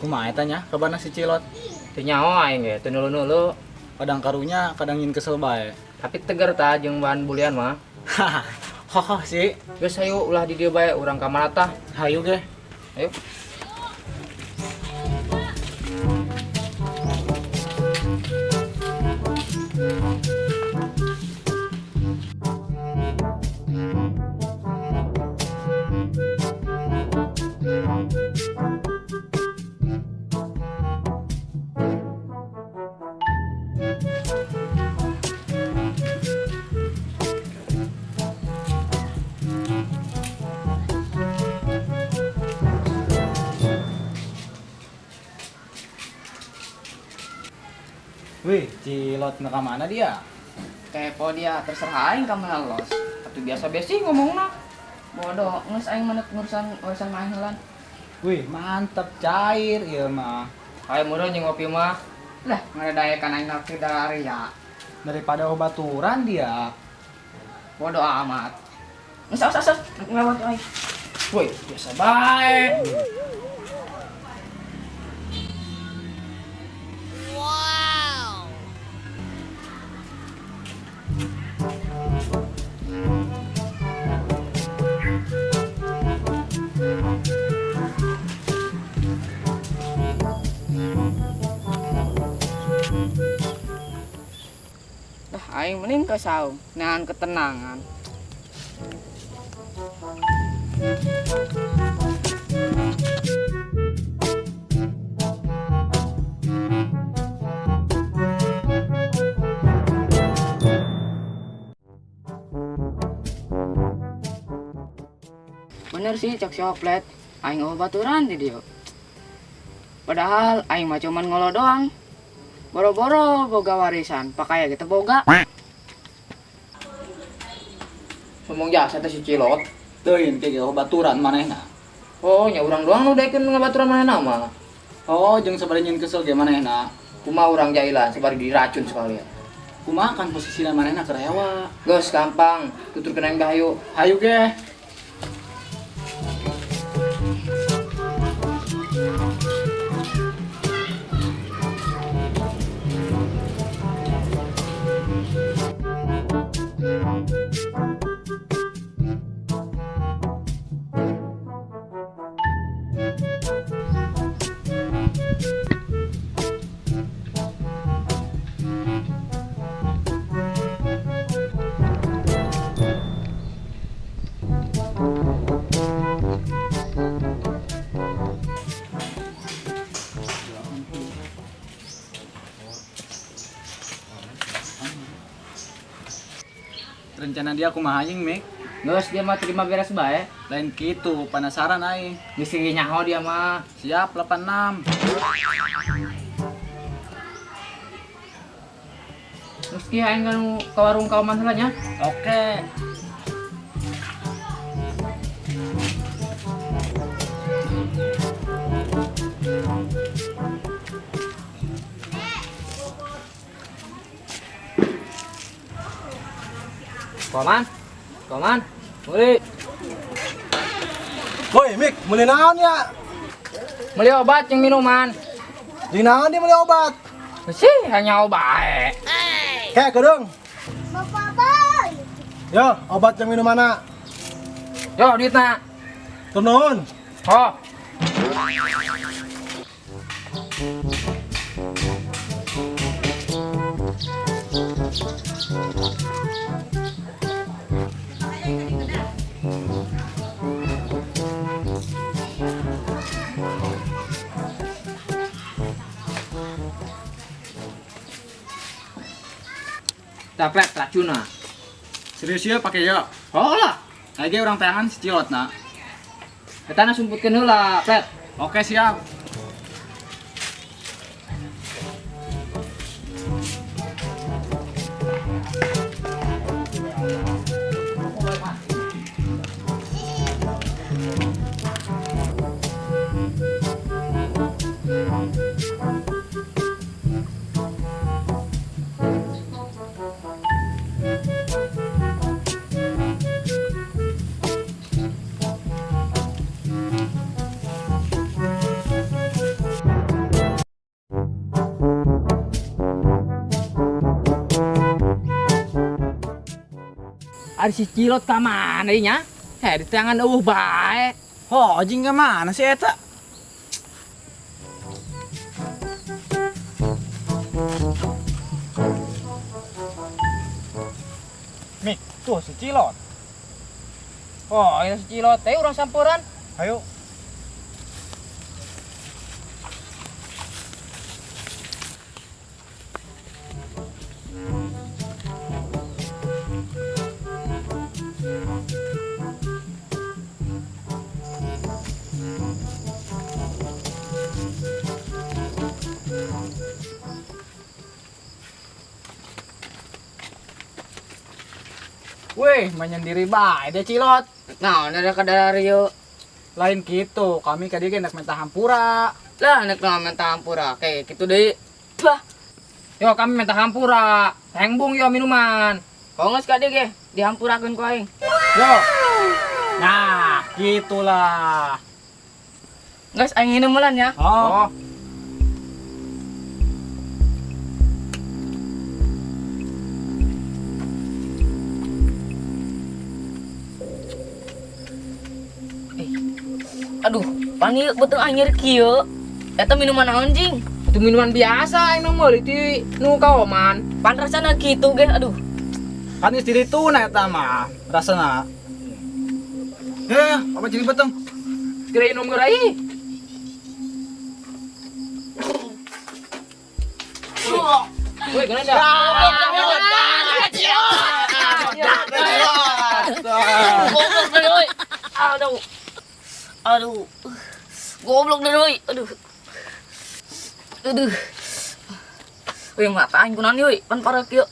Kumaha eta nya kabarna si Cilot? Teu nyaho aing ge, teu nulu-nulu. Kadang karunya, kadang nyin kesel bae. Tapi tegar tah jeung bahan bulian mah. Hoho sih. Geus hayu ulah di dieu bae urang ka mana tah? Hayu ge. Ayo. Wih, Cilot ka mana dia? Kepo dia, terserah aing ka mana los. Atuh biasa besi ngomongna. Bodoh, geus aing mah ngurusan urusan main heulan. Wih, mantep cair ieu mah. Hayu meureun jeung ngopi mah. Lah, ngaredaekan aing naktir dalaria. Daripada obaturan dia. Bodoh amat. Geus aus aus ngelewat aing. Woi, biasa bae. Dah aing mending ke saung, nahan ketenangan. Bener sih cok si Oplet, aing baturan di dieu. Padahal aing mah cuman ngolo doang. Boro-boro boga warisan, pakai gitu boga. Ngomong jasa teh si Cilot. Teuing ke baturan manehna. Oh, nya urang doang nu daekeun ngabaturan manehna mah. Oh, jeung sabari nyin kesel ge manehna. Kumaha urang jailan sabari diracun sekalian. Kumaha kan posisina manehna keur hewa. Geus gampang, tuturkeun aing hayu. Hayu ge. Rencana dia kumaha anjing, Mik? Geus dia mah terima beres bae. Lain kitu, penasaran aing. Geus nyaho dia mah. Siap 86. Geus kieu aing kan ka warung ka oman heula nya. Oke. Koman, koman, beli. Woi, Mik, beli naon ya? Beli obat yang minuman. Di naon dia beli obat? Sih, hanya obat. Kayak kedung. Bapak boy. Yo, obat yang minuman nak. Yo, duitna. Turun. Oh. Tapet racuna. Serius ya pakai ya? Oh lah. Lagi orang tangan si Cilot nak. Eta na sumputkeun heula, Plet. Oke, siap. Ari si Cilot ka mana ieu nya? Heh, di tangan eueuh bae. Oh, anjing ka mana sih eta? Mik, tuh si Cilot. Oh, ini si Cilot teh urang sampuran. Ayo. Weh, menyendiri bae deh Cilot. Nah, ada kadar ieu. Lain gitu, kami kadi ge nek minta hampura. Lah, nek naon minta hampura kayak gitu deui. Bah, Yo kami minta hampura. Hengbung yo minuman. kau geus kadi ge dihampurakeun ku aing. Yo. Nah, gitulah. Geus aing nginum melan ya. Oh. Aduh, pan ieu beuteung aing nyeri kieu. Eta minuman naon jing? Itu minuman biasa aing nu meuli ti nu kaoman. Pan rasana kitu ge, aduh. Kan geus dirituna eta mah, rasana. Apa jadi beteng? Kira minum geura ih. Woi, kenapa dah? Goblok deh, oi. Aduh. Aduh. Goblok deh, oi. Aduh. Aduh. Wih, mata aing kunaon ieu, pan parah kieu.